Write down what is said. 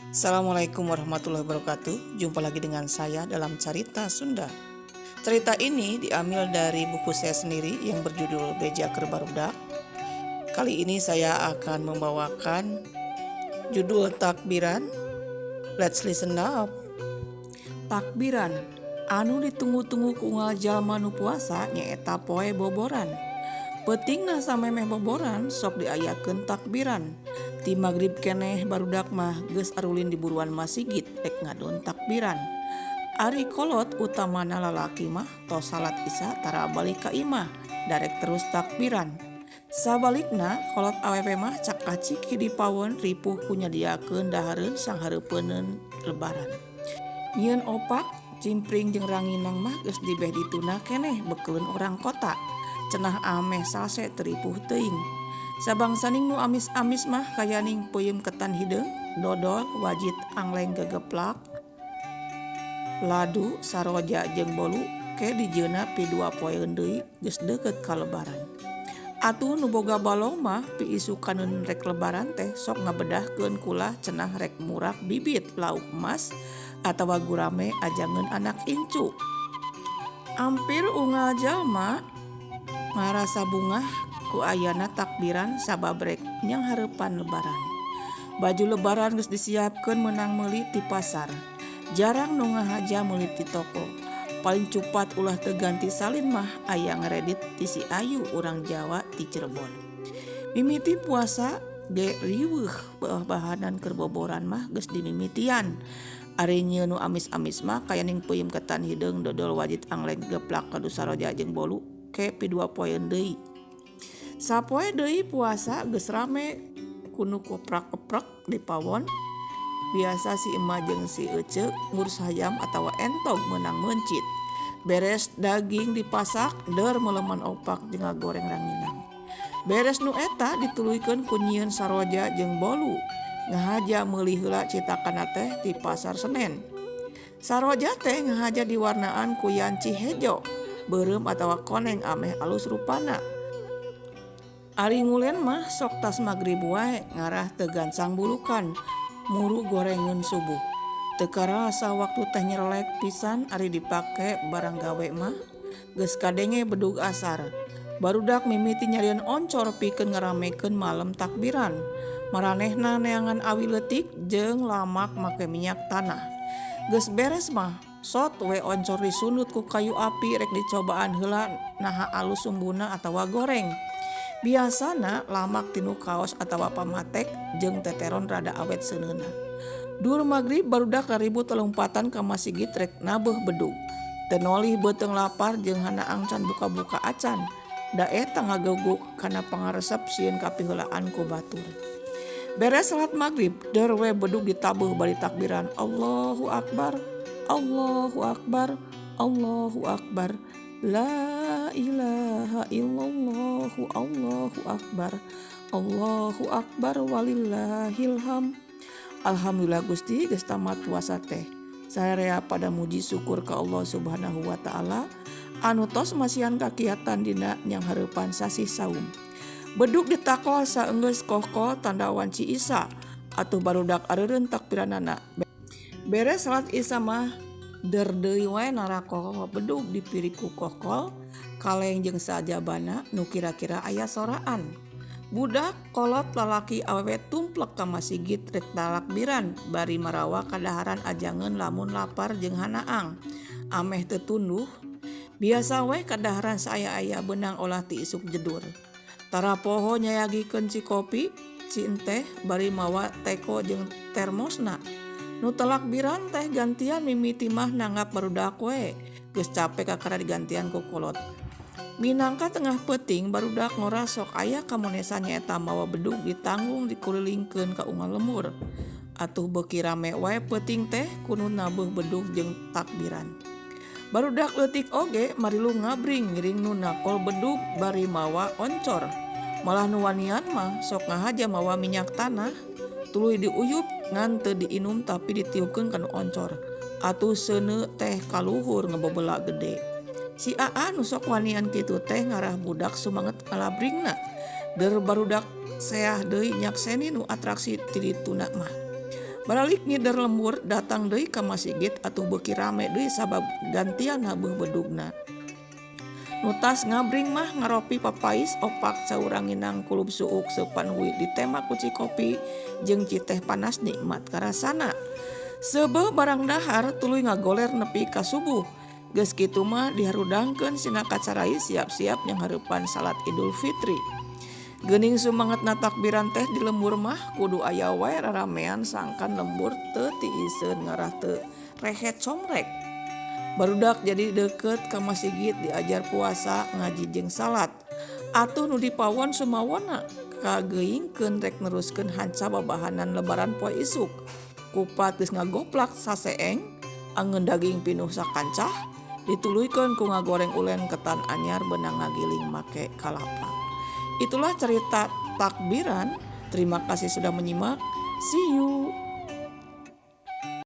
Assalamualaikum warahmatullahi wabarakatuh. Jumpa lagi dengan saya dalam Carita Sunda. Cerita ini diambil dari buku saya sendiri yang berjudul Beja Keur Barudak. Kali ini saya akan membawakan judul Takbiran. Let's listen up. Takbiran anu ditunggu-tunggu ku unggal jalma nu puasa nyaeta poe boboran. Peutingna samemeh boboran sok diayakeun takbiran. Ti magrib keneh barudak mah geus arulin di buruan masigit rek ngadon takbiran. Ari kolot utamana lalaki mah tos salat Isya tara balik ka imah darek terus takbiran. Sabalikna kolot awewe mah cakah ciki di pawon ripuh ku nyadiakeun dahareun sanghareupeun lebaran. Nyieun opak, cimpring jeung ranginang mah geus dibeh dituna keneh bekeleun urang kota. Cenah ameh salse teu ripuh teuing. Sabangsaning nu amis-amis mah kayaning peuyeum ketan hideung, dodol, wajit, angleng gegeplak, ladu, saroja jeung bolu ke dijieunna pi dua poeun deui geus deukeut ka lebaran. Atuh nu boga balong mah piisukaneun rek lebaran teh sok ngabedahkeun kulah cenah rek murak bibit lauk emas atawa gurame ajangeun anak incu. Ampir unggal jalma ngarasa bungah ku ayana takbiran sabab rek nyanghareupan lebaran. Baju lebaran geus disiapkeun meunang meuli ti pasar. Jarang nu ngahaja meuli ti toko. Paling cupat ulah teu ganti salin mah aya ngaredit ti si Ayu urang Jawa ti Cirebon. Mimiti puasa ge riweuh bahanan keur boboran mah geus dimimitian. Ari nyieun nu amis-amis mah kayaning peuyeum ketan hideung, dodol, wajit, angleng, geplak, ladu, saroja jeung bolu ke pi dua poeun deui. Sapoe deui puasa geus rame ku nu koprak-keprek di pawon. Biasa si emak jeung si ece ngurus hayam atawa entog meunang meuncit. Beres daging dipasak deur meuleman opak jeung ngagoreng ranginang. Beres nu eta dituluykeun ku nyieun saroja jeung bolu. Ngahaja meuli heula citakanna teh ti pasar Senen. Saroja teh ngahaja diwarnaan ku yanci hejo, beureum atawa koneng ameh alus rupana. Ari ngulen mah sok tas magrib wae ngarah teu gancang bulukan, muru gorengeun subuh. Teu karasa waktu teh nyerelek pisan ari dipake barang gawe mah. Geus kadenge bedug asar. Barudak mimiti nyarieun oncor pikeun ngaramekeun malem takbiran. Maranehna neangan awi leutik jeung lamak make minyak tanah. Geus beres mah sot we oncor disundut ku kayu api rek dicobaan heula naha alus sumbuna atawa goreng. Biasana lamak tinu kaos atawa pamatek jeung teteron rada awet seuneuna. Dur magrib barudak raribut leumpatan ka masigit rek nabeuh bedug. Teu nolih beuteung lapar jeung hanaang can buka-buka acan. Da eta ngageguk kana pangaresep sieun kapiheulaan ku batur. Beres salat magrib deur we bedug ditabeuh bari takbiran Allahu Akbar, Allahu Akbar, Allahu Akbar, la ilaha illallah, Allahu Akbar, Allahu Akbar walillahilham. Alhamdulillah Gusti geus tamat puasa teh. Sararea pada muji syukur ka Allah Subhanahu wa taala anu tos masihan kakiatan dina nyanghareupan sasih saum. Bedug ditakol saenggeus kohkol tanda wanci Isya atuh barudak areureun takbiranana. Beres salat Isya mah der deui wae narakol bedug dipirik ku kohkol kaleng jeung sajabana nu kira-kira aya soraan. Budak kolot lalaki awewe tumplek ka masigit rek talakbiran bari marawa kadaharan ajangeun lamun lapar jeung hanaang. Ameh teu tunduh. Biasa we kadaharan saaya-aya beunang olah ti isuk jedur. Tara poho nyayagikeun ci kopi, ci enteh bari mawa teko jeung termosna. Nu talakbiran teh gantian mimiti mah nanggap barudak we. Geus cape kakara digantian ku kolot. Minangka tengah peuting barudak ngora sok aya kamonesa nyaeta mawa bedug ditanggung dikulilingkeun ka unggal lembur. Atuh beuki rame wae peuting teh ku nu nabeuh bedug jeung takbiran. Barudak leutik oge marilu ngabring ngiring nu nakol bedug bari mawa oncor. Malah nu wanian mah sok ngahaja mawa minyak tanah tuluy diuyup ngan teu diinum tapi ditiupkeun kana oncor. Atuh seuneu teh kaluhur ngebebela gede. Si Aa nu sok wanian kitu teh ngarah budak sumanget ngalabringna. Deur barudak seah deui nyakseni nu atraksi ti dituna mah. Baralik ngider lembur datang deui ka masigit atuh beuki rame deui sabab gantian nabeuh bedugna. Nu tas ngabring mah ngaropi papais opak saurang nginang kulub suuk seupan hui ditema ku cikopi jeung citeh panas nikmat karasana. Seubeuh barang dahar tuluy ngagoler nepi ka subuh. Geus kitu mah diharudangkeun sina kacarai siap-siap nyanghareupan salat Idul Fitri. Geuning sumangetna takbiran teh di lembur mah kudu aya wae raramean sangkan lembur teu tiiseun ngarah teu rehet somrek. Barudak jadi deukeut ka masigit diajar puasa, ngaji jeung salat. Atuh nu di pawon sumawona kageuingkeun rek neruskeun hanca babahanan lebaran poe isuk. Kupat geus ngagoplak saseeng, angeun daging pinuh sakancah, dituluykeun ku ngagoreng ulen ketan anyar beunang ngagiling make kalapa. Itulah cerita takbiran. Terima kasih sudah menyimak. See you.